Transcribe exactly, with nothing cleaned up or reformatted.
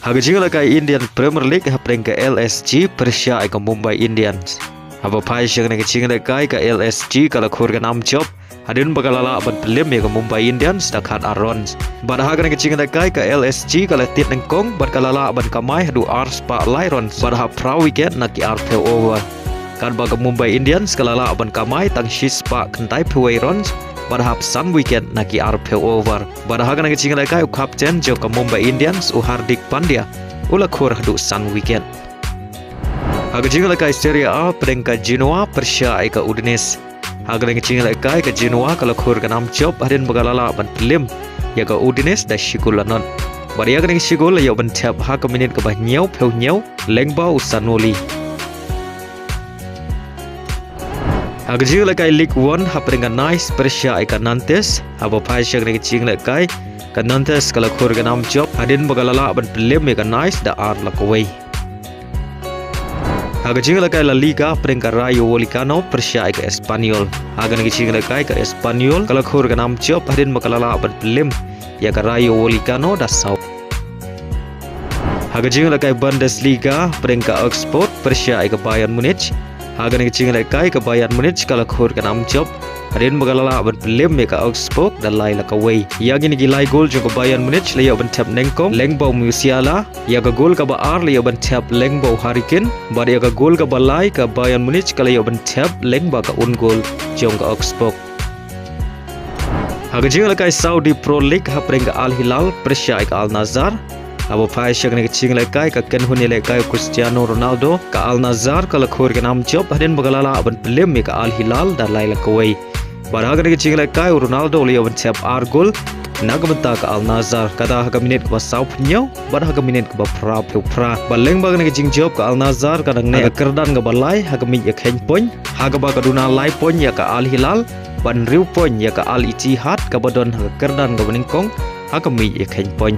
Ha ka jingïalehkai Indian Premier League hapdeng ka L S G pyrshah ïa ka Mumbai Indians. Haba phai sha kane ka jingïalehkai ka L S G ka la khur ka nam jop hadien ba ka la lah ban pynliem ïa ka Mumbai Indians da khatar runs. Bad ha kane ka jingïalehkai ka L S G ka la tied nyngkong bad ka la lah ban kamai haduh ar spah lai runs bad ha phra wicket na ki arphew over. Katba ka Mumbai Indians ka la lah ban kamai tang shi spah khyndai phew wei runs bad hap san wicket na ki arphew over. Bad ha kane ka jingïalehkai u captain jong ka Mumbai Indians u Hardik Pandya u la khur haduh san wicket. Ha ka jingïalehkai Serie A hapdeng ka Genoa pyrshah ïa ka Udinese. Ha kane ka jingïalehkai ka Genoa ka la khur ka nam jop hadien ba ka la lah ban pynliem ïa ka Udinese da shi gol la nod. Bad ïa kane ka shi gol la ïoh ban thep ha ka minit kaba hynñiewphew hynñiew lyngba u Zanoli. Ha ka jingïalehkai Ligue One hapdeng ka Nice pyrshah ïa ka Nantes. Haba phai sha kane ka jingïalehkai ka Nantes ka la khur ka nam jop hadien ba ka la lah ban pynliem ïa ka Nice da ar la kawei. Ha ka jingïalehkai La Liga hapdeng ka Rayo Vallecano pyrshah ïa ka Espanyol. Ha kane ka jingïalehkai ka Espanyol ka la khur ka nam jop hadien ba ka la lah ban pynliem ïa ka Rayo Vallecano da saw. Ha ka jingïalehkai Bundesliga hapdeng ka Augsburg pyrshah ïa ka Bayern Munich. Ha kane ka jingïalehkai ka Bayern Munich ka la khur ka nam jop hadien ba ka la lah ban pynliem ïa ka Augsburg da lai la kawei. Ïa kine ki lai gol jong ka Bayern Munich la ïoh ban thep nyngkong lyngba u Musiala. Ïa ka gol kaba ar la ïoh ban thep lyngba u Harry Kane bad ïa ka gol kaba lai ka Bayern Munich ka la ïoh ban thep lyngba ka own goal jong ka Augsburg. Ha ka jingïalehkai Saudi Pro League hapdeng ka Al Hilal pyrshah ïa ka Al Nassr. Haba phai sha kane ka jingïalehkai ka kynhun ïalehkai u Cristiano Ronaldo ka Al Nassr ka la khur ka nam jop hadien ba ka la lah ban pynliem ïa ka Al Hilal da lai la kawei. Bad ha kane ka jingïalehkai u Ronaldo u la ïoh ban thep ar gol na ka bynta ka Al Nassr, kata ha ka minit kaba sawphew hynñiew bad ha ka minit kaba phraphew phra. Bad lyngba kane ka jingjop ka Al Nassr ka dang neh ha ka kyrdan kaba lai ha ka miej ïakheiñ point, ha kaba ka duna lai point ïa ka Al Hilal bad hynriew point ïa ka Al Ittihad kaba don ha ka kyrdan kaba nyngkong ha ka miej ïakheiñ point.